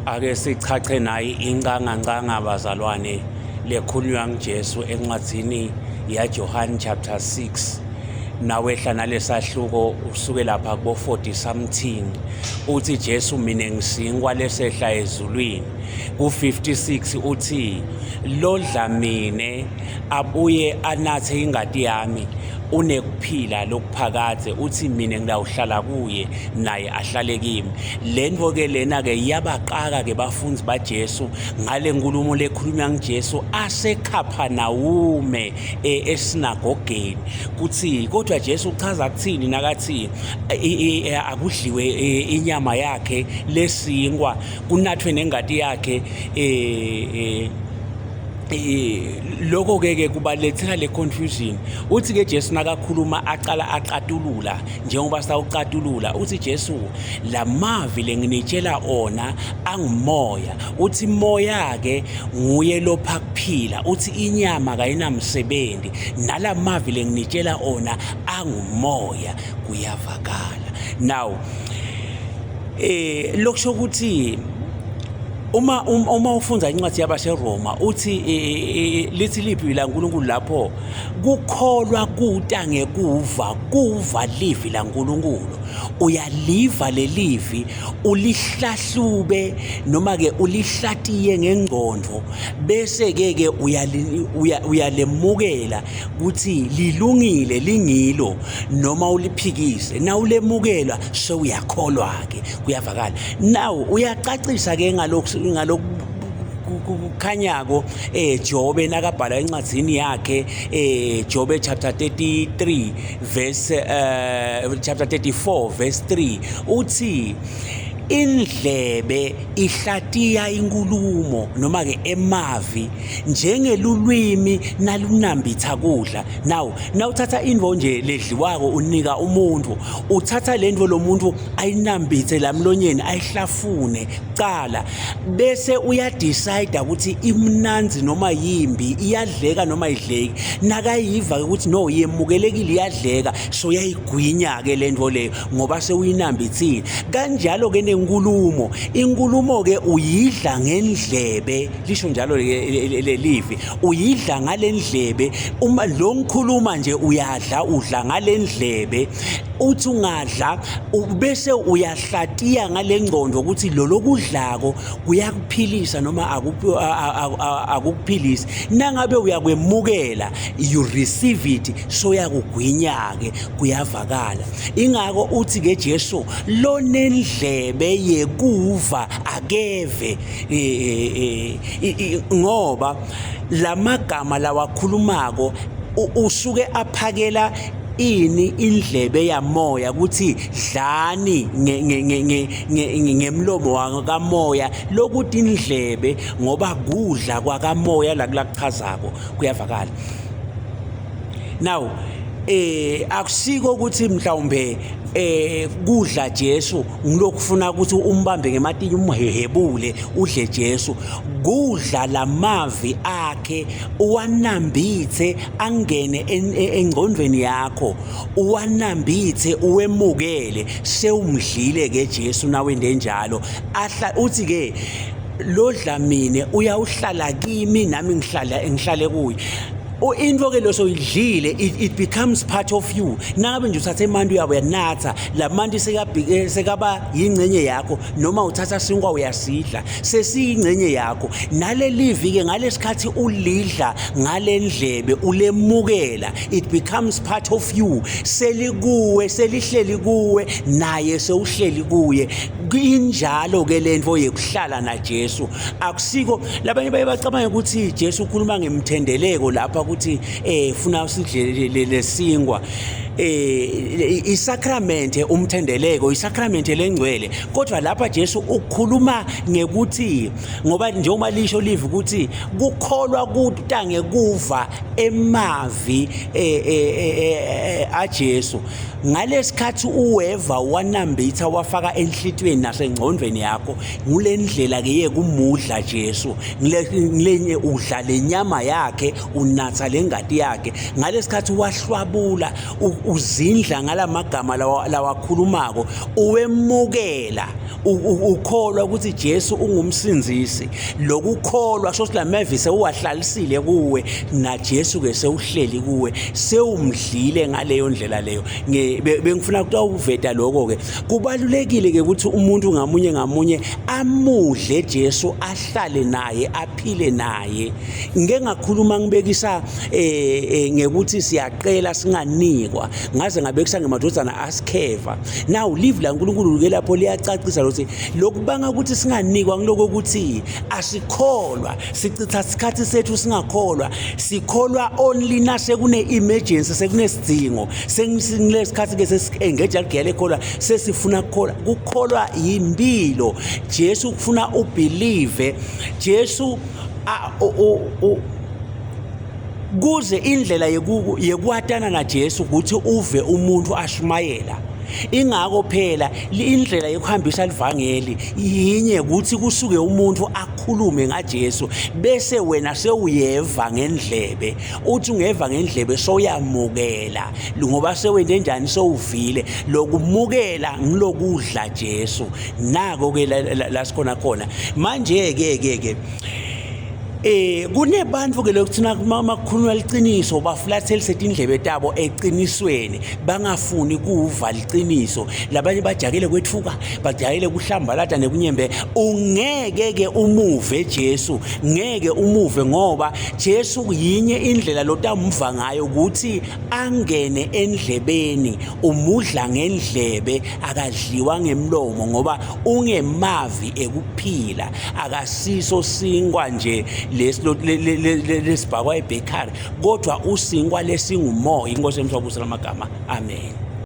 Ake sichache nayi incangancanga bazalwane lekhulunywa nguJesu encwadzini yaJohane chapter 6 nawehla nalesahluko usuke lapha kubo 40 something uthi Jesu mina ngisinkwa lesehla ezulwini ku-56 uthi lodla mine abuye anathe ingati yami unekuphila lokuphakadze uthi mina ngilawuhlala kuye naye ahlale kimi lento ke lena ke iyabaqaka ke bafundi baJesu ngale nkulumo lekhulunywa nguJesu aseKhaphanawume e, esinagogeni kuthi kodwa Jesu uchaza kuthini nakathi e, e, akudliwe inyama yakhe lesinkwa kunathwe nengati yakhe eh lokho ke ke kubalethela le confusion uthi ke Jesu nakakhuluma aqala aqatulula njengoba sawucatulula uthi Jesu lamavi lenginitshela ona angumoya uthi moya ke nguye lopha kuphila uthi inyama kayinamsebenzi nalamavi lenginitshela ona angumoya kuyavakala now eh lokusho ukuthi uma um, uma ufunda incwadi yabaseRoma uthi e, e, e, lithi liphi la uNkulunkulu lapho kukholwa kuta ngekuva kuva livi laNkulunkulu uyaliva lelivi ulihlahlube noma ke ulihlatiye ngengqondo bese ke ke uyalemukela ukuthi lilungile lingilo noma uliphikise nawulemukela sewuyakholwa ke kuyavakala now uyacacisa ke ngalokhu ngalokhu kukhanyako eh Jobe nakabhala encwadzini yakhe eh Jobe chapter 33 verse chapter 34 verse 3 uthi indlebe ihlatiya inkulumo noma ke emavi njengelulwimi nalunambitha kudla now nawuthatha intfo nje ledliwako unika umuntu uthatha le ntfo lo muntu ayinambithe la mlonyeni ayihlafune kucala bese uyadecide ukuthi imnanzi noma yimbi iyadleka noma idleki nakayiva ukuthi no yemukelekile iyadleka so uyayigwinya-ke le nto leyo ngoba sewuyinambithile kanjalo-ke nenkulumo inkulumo-ke uyidla ngendlebe lisho njalo lelivi uyidla ngalendlebe uma lo ngikhuluma nje uyadla udla ngalendlebe uthi ungadla bese uyahlatiya ngalengqondo ukuthi lo lokudlako kuyakuphilisa noma akukuphilisi nangabe uyakwemukela you receive it so yakugwinya ke kuyavakala ingako uthi ke Jesu lonendlebe yekuva akeve eh, eh, eh, ngoba lamagama lawakhulumako usuke aphakela ini indlebe yamoya ukuthi dlani ngemlomo kamoya lokuthi indlebe ngoba kudla kwakamoya la kulakuchazako kuyavakala now eh akusiko ukuthi mhlawumbe eh kudla Jesu ngilokufuna ukuthi umbambe ngematinyo umhehebule udle Jesu kudla lamavi akhe uwanambithe angene engqondweni yakho uwanambithe uwemukele sewumdlile ke Jesu nawe ndenjalo ahla uthi ke lodla mina uyawuhlala kimi nami ngihlala ngihlale kuye into ke leso idlile it becomes part of you nangabe nje uthatha imanti uyabo uyanatha la manti sekabhike sekaba yingcenye yakho noma uthatha sinkwa uyasidla sesiyingcenye yakho nalelivi ke ngalesikhathi ulidla ngalendlebe ulemukela it becomes part of you selikuwe selihleli kuwe naye sewuhleli kuye injalo ke lento yekuhlala naJesu akusiko labanye baye bacabanga ukuthi Jesu ukhuluma ngemthendeleko lapha ukuthi eh funa usidle lesingwa eh isakramente umthendeleko isakramente lengcwele kodwa lapha Jesu ukhuluma ngekuthi ngoba njengoba lisho live ukuthi kukholwa kuta ngekuva emavi eh, eh, eh, aJesu ngalesikhathi uweva wanambitha wafaka enhlitiyweni nasengqondweni yakho ngule ndlela ke yekumudla Jesu ngilenye udla lenyama yakhe unatha lengati yakhe ngalesikhathi wahlwabula uzindla ngalamagama lawakhulumako uwemukela Ukholwa ukuthi Jesu ungumsindzisi. Lokukholwa sho ukuthi lamavi sewuwahlalisile kuwe na Jesu ke sewuhleli kuwe, sewumdlile ngaleyo ndlela leyo. Bengifuna kutawuveta lokho ke. Kubalulekile ke ukuthi umuntu ngamunye ngamunye amudle Jesu, ahlale naye, aphile naye. Ngike ngakhuluma ngibekisa ngekuthi siyaqela singanikwa, ngaze ngabekisa ngemadodana asikheva. Now live la uNkulunkulu ke lapho liyacacisa ukuthi lokubanga ukuthi singanikwa ngiloko ukuthi asikholwa, sichitha isikhathi sethu singakholwa, sikholwa only nase kune emergency, sekunesidingo, sengikulesikhathi ke sesi-engage ligele kholwa, sesifuna kukholwa. Kukholwa yimpilo. Jesu kufuna ubelieve. Jesu kuze indlela yekwatana naJesu ukuthi uve umuntu ashumayela. Ingakho phela indlela yokuhambisa livangeli yinye, ukuthi kusuke umuntu akhulume ngaJesu bese wena sewuyeva ngendlebe. Uthi ungeva ngendlebe soyamukela, ngoba sewente njani, sewuvile. Lokumukela ngilokudla Jesu. Nako ke la sikhona khona manje ke ke ke kunebantu ke lokuthina makukhulunywa liqiniso bafulathelise tindlebe tabo eqinisweni, bangafuni kuva liqiniso. Labanye bajakele kwethuka, bajakele kuhlambalata nekunyembe. Ungeke ke umuve Jesu, ngeke umuve, ngoba Jesu yinye indlela lotamva ngayo ukuthi angene endlebeni. Umudla ngendlebe, akadliwa ngemlomo, ngoba ungemavi ekuphila. Akasiso sinkwa nje lesibhakwa ebakery, kodwa usinkwa lesingumoya. Inkosi emhlabusela amagama, amen.